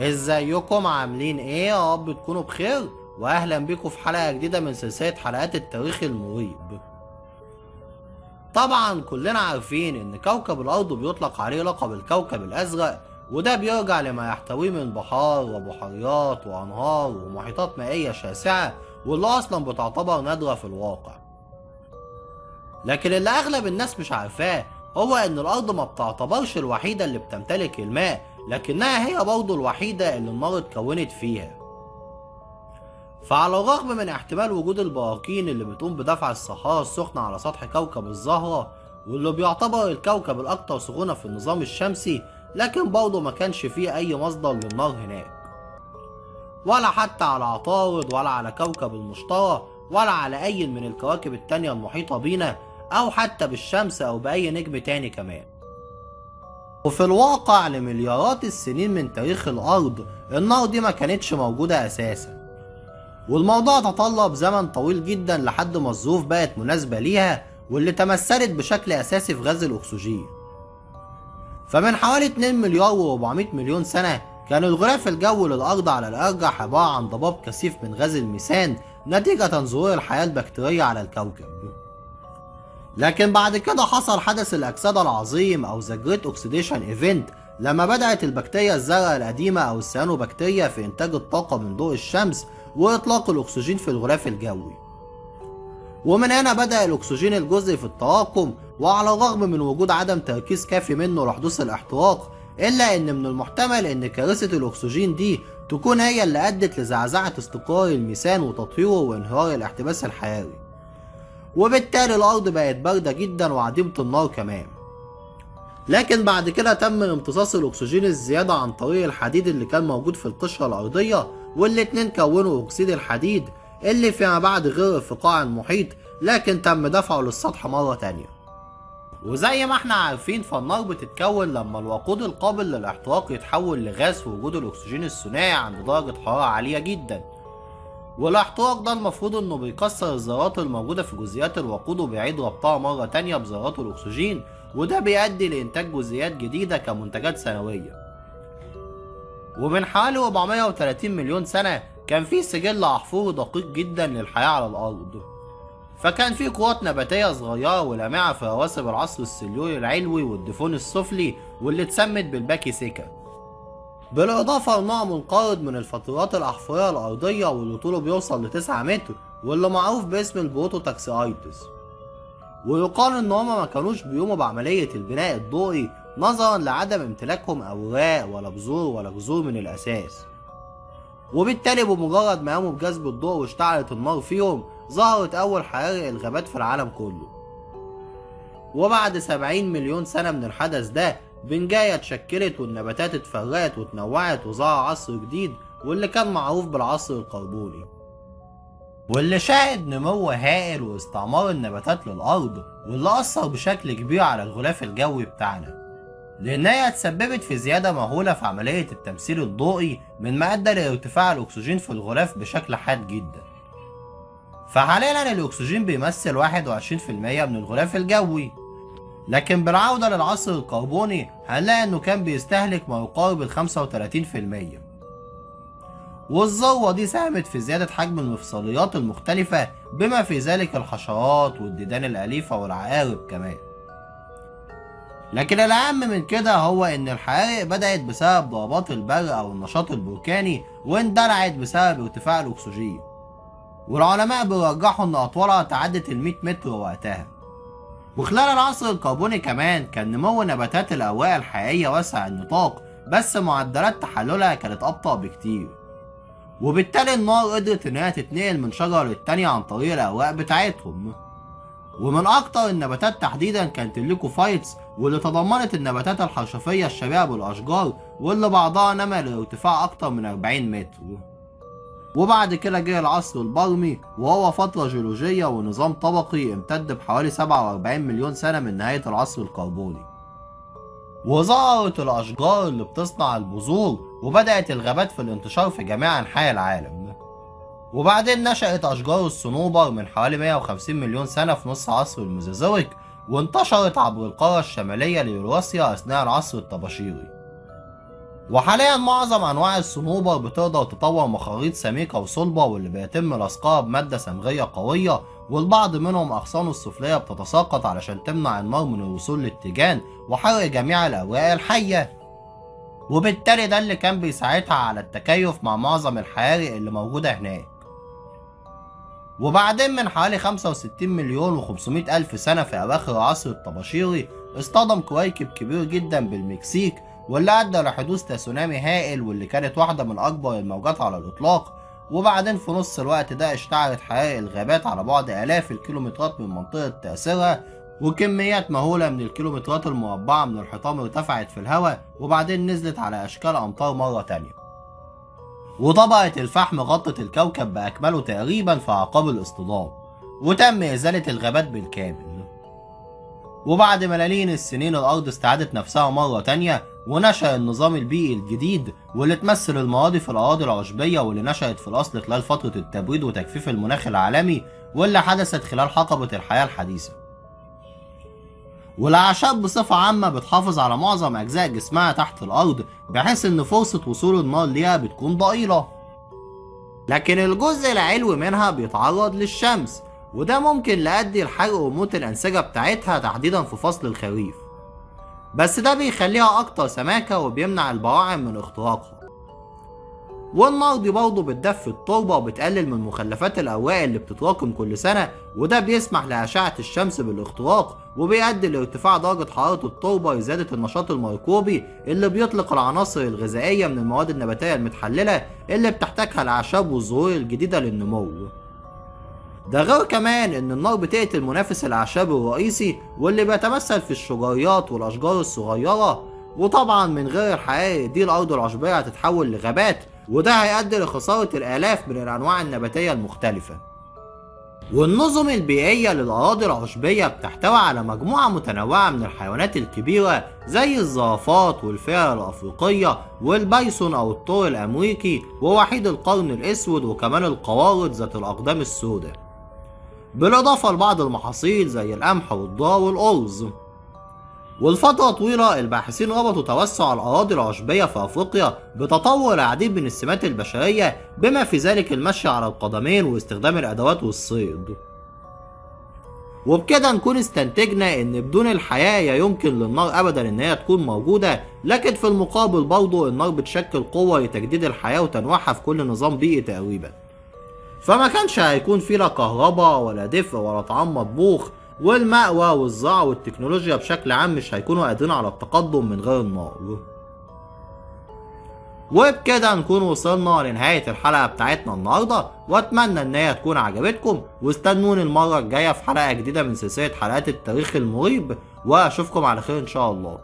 ازيكم عاملين ايه؟ يا رب تكونوا بخير، واهلا بيكم في حلقة جديدة من سلسلة حلقات التاريخ المريب. طبعا كلنا عارفين ان كوكب الارض بيطلق عليه لقب الكوكب الازرق، وده بيرجع لما يحتويه من بحار وبحيرات وانهار ومحيطات مائية شاسعة، واللي اصلا بتعتبر نادرة في الواقع. لكن اللي اغلب الناس مش عارفاه هو ان الارض ما بتعتبرش الوحيدة اللي بتمتلك الماء، لكنها هي برضه الوحيدة اللي النار اتكونت فيها. فعلى الرغم من احتمال وجود البراكين اللي بتقوم بدفع الصحارى السخنة على سطح كوكب الزهرة، واللي بيعتبر الكوكب الأكثر سخونة في النظام الشمسي، لكن برضه ما كانش فيه أي مصدر للنار هناك، ولا حتى على عطارد ولا على كوكب المشتري ولا على أي من الكواكب التانية المحيطة بينا، أو حتى بالشمس أو بأي نجم تاني كمان. وفي الواقع لمليارات السنين من تاريخ الأرض النار دي ما كانتش موجودة أساسا، والموضوع تطلب زمن طويل جدا لحد ما الظروف بقت مناسبة ليها، واللي تمثلت بشكل أساسي في غاز الأكسجين. فمن حوالي 2 مليار و400 مليون سنة كان الغلاف الجوي للأرض على الأرجح عبارة عن ضباب كثيف من غاز الميثان نتيجة ظهور الحياة البكتيرية على الكوكب. لكن بعد كده حصل حدث الأكسدة العظيم أو The Great Oxidation Event، لما بدأت البكتيريا الزرقاء القديمة أو السيانوبكتيريا في إنتاج الطاقة من ضوء الشمس وإطلاق الأكسجين في الغلاف الجوي. ومن هنا بدأ الأكسجين الجزئي في التراكم، وعلى الرغم من وجود عدم تركيز كافي منه لحدوث الاحتراق، إلا إن من المحتمل إن كارثة الأكسجين دي تكون هي اللي أدت لزعزعة استقرار الميثان وتطهيره وانهيار الاحتباس الحراري، وبالتالي الأرض بقت باردة جدا وعديمة النار كمان. لكن بعد كده تم امتصاص الأكسجين الزيادة عن طريق الحديد اللي كان موجود في القشرة الأرضية، والاتنين كونوا أكسيد الحديد اللي فيما بعد غرق في قاع المحيط، لكن تم دفعه للسطح مرة تانية. وزي ما احنا عارفين فالنار بتتكون لما الوقود القابل للاحتراق يتحول لغاز في وجود الأكسجين الثنائي عند درجة حرارة عالية جدا، والاحتراق ده المفروض انه بيكسر الذرات الموجودة في جزيئات الوقود وبيعيد ربطها مرة تانية بذرات الأكسجين، وده بيؤدي لإنتاج جزيئات جديدة كمنتجات ثانوية. ومن حوالي 430 مليون سنة كان في سجل أحفوري دقيق جدا للحياة على الأرض، فكان في قوات نباتية صغيرة ولامعة في رواسب العصر السليوري العلوي والدفون السفلي واللي اتسمت بالباكيسيكا، بالإضافة لنوع منقرض من الفطريات الأحفورية الأرضية واللي طوله بيوصل ل9 متر واللي معروف باسم البروتوتاكسايتس. ويقال إن هما ما كانوش بيقوموا بعملية البناء الضوئي نظرا لعدم امتلاكهم أوراق ولا بذور ولا جذور من الأساس، وبالتالي بمجرد ما قاموا بجذب الضوء واشتعلت النار فيهم ظهرت أول حرائق الغابات في العالم كله. وبعد 70 مليون سنة من الحدث ده بنجاية اتشكلت والنباتات اتفرقت واتنوعت وظهر عصر جديد واللي كان معروف بالعصر الكربوني، واللي شهد نمو هائل واستعمار النباتات للأرض، واللي أثر بشكل كبير على الغلاف الجوي بتاعنا، لأنها اتسببت في زيادة مهولة في عملية التمثيل الضوئي مما أدى لارتفاع الأكسجين في الغلاف بشكل حاد جدا. فحاليا الأكسجين بيمثل 21% من الغلاف الجوي، لكن بالعودة للعصر الكربوني هنلاقي انه كان بيستهلك ما يقارب ال 35%. والذروة دي ساهمت في زيادة حجم المفصليات المختلفة بما في ذلك الحشرات والديدان الأليفة والعقارب كمان. لكن الأهم من كده هو ان الحرائق بدأت بسبب ضربات البرق أو النشاط البركاني واندلعت بسبب ارتفاع الأكسجين، والعلماء بيرجحوا ان أطوالها تعدت ال 100 متر وقتها. وخلال العصر الكربوني كمان كان نمو نباتات الأوراق الحقيقية واسع النطاق، بس معدلات تحللها كانت أبطأ بكتير، وبالتالي النار قدرت إنها تتنقل من شجرة للتانية عن طريق الأوراق بتاعتهم. ومن أكتر النباتات تحديدا كانت ال lycophytes، واللي تضمنت النباتات الحرشفية الشبيهة بالأشجار واللي بعضها نما لارتفاع أكتر من 40 متر. وبعد كده جه العصر البرمي، وهو فترة جيولوجية ونظام طبقي امتد بحوالي 47 مليون سنة من نهاية العصر الكربوني، وظهرت الأشجار اللي بتصنع البذور، وبدأت الغابات في الانتشار في جميع أنحاء العالم. وبعدين نشأت أشجار الصنوبر من حوالي 150 مليون سنة في نص عصر الميزوزويك، وانتشرت عبر القارة الشمالية ليوراسيا أثناء العصر الطباشيري. وحاليا معظم انواع الصنوبر بتقدر تطور مخاريط سميكة وصلبة واللي بيتم لصقها بمادة صمغية قوية، والبعض منهم اغصانه السفلية بتتساقط علشان تمنع النار من الوصول للتيجان وحرق جميع الاوراق الحية، وبالتالي ده اللي كان بيساعدها على التكيف مع معظم الحرائق اللي موجودة هناك. وبعدين من حوالي 65,500,000 سنة في أواخر العصر الطباشيري اصطدم كويكب كبير جدا بالمكسيك، واللي أدى لحدوث تسونامي هائل واللي كانت واحدة من أكبر الموجات على الإطلاق. وبعدين في نص الوقت ده اشتعلت حرائق الغابات على بعد آلاف الكيلومترات من منطقة تأثيرها، وكميات مهولة من الكيلومترات المربعة من الحطام ارتفعت في الهواء وبعدين نزلت على أشكال أمطار مرة تانية، وطبقة الفحم غطت الكوكب بأكمله تقريبا في أعقاب الاصطدام، وتم إزالة الغابات بالكامل. وبعد ملايين السنين الأرض استعادت نفسها مرة تانية، ونشأ النظام البيئي الجديد واللي تمثل الماضي في الأراضي العشبية واللي نشأت في الأصل خلال فترة التبريد وتجفيف المناخ العالمي واللي حدثت خلال حقبة الحياة الحديثة. والأعشاب بصفة عامة بتحافظ على معظم أجزاء جسمها تحت الأرض بحيث إن فرصة وصول النار ليها بتكون ضئيلة، لكن الجزء العلوي منها بيتعرض للشمس، وده ممكن لأدي لحرق وموت الأنسجة بتاعتها تحديدا في فصل الخريف، بس ده بيخليها أكتر سماكة وبيمنع البراعم من اختراقها. والنار دي برضه بتدفي التربة وبتقلل من مخلفات الأوراق اللي بتتراكم كل سنة، وده بيسمح لأشعة الشمس بالاختراق وبيؤدي لارتفاع درجة حرارة التربة وزيادة النشاط الميكروبي اللي بيطلق العناصر الغذائية من المواد النباتية المتحللة اللي بتحتاجها الأعشاب والزهور الجديدة للنمو. ده غير كمان ان النار بتقتل منافس الأعشاب الرئيسي واللي بيتمثل في الشجريات والأشجار الصغيرة، وطبعا من غير الحرائق دي الأرض العشبية هتتحول لغابات، وده هيؤدي لخسارة الآلاف من الأنواع النباتية المختلفة. والنظم البيئية للأراضي العشبية بتحتوي على مجموعة متنوعة من الحيوانات الكبيرة زي الزرافات والفئرة الأفريقية والبيسون أو الطور الأمريكي ووحيد القرن الأسود وكمان القوارض ذات الأقدام السوداء، بالإضافة لبعض المحاصيل زي القمح والذرة والأرز. والفترة طويلة الباحثين ربطوا توسع الأراضي العشبية في أفريقيا بتطور العديد من السمات البشرية بما في ذلك المشي على القدمين واستخدام الأدوات والصيد. وبكده نكون استنتجنا إن بدون الحياة يمكن للنار أبدا إن هي تكون موجودة، لكن في المقابل برضه النار بتشكل قوة لتجديد الحياة وتنويعها في كل نظام بيئي تقريبا. فما كانش هيكون فيه لا كهرباء ولا دفء ولا طعام مطبوخ، والمأوى والزراعة والتكنولوجيا بشكل عام مش هيكونوا قادرين على التقدم من غير النار. وبكده نكون وصلنا لنهاية الحلقة بتاعتنا النهاردة، واتمنى ان هي تكون عجبتكم، واستنوني المرة الجاية في حلقة جديدة من سلسلة حلقات التاريخ المريب، واشوفكم على خير ان شاء الله.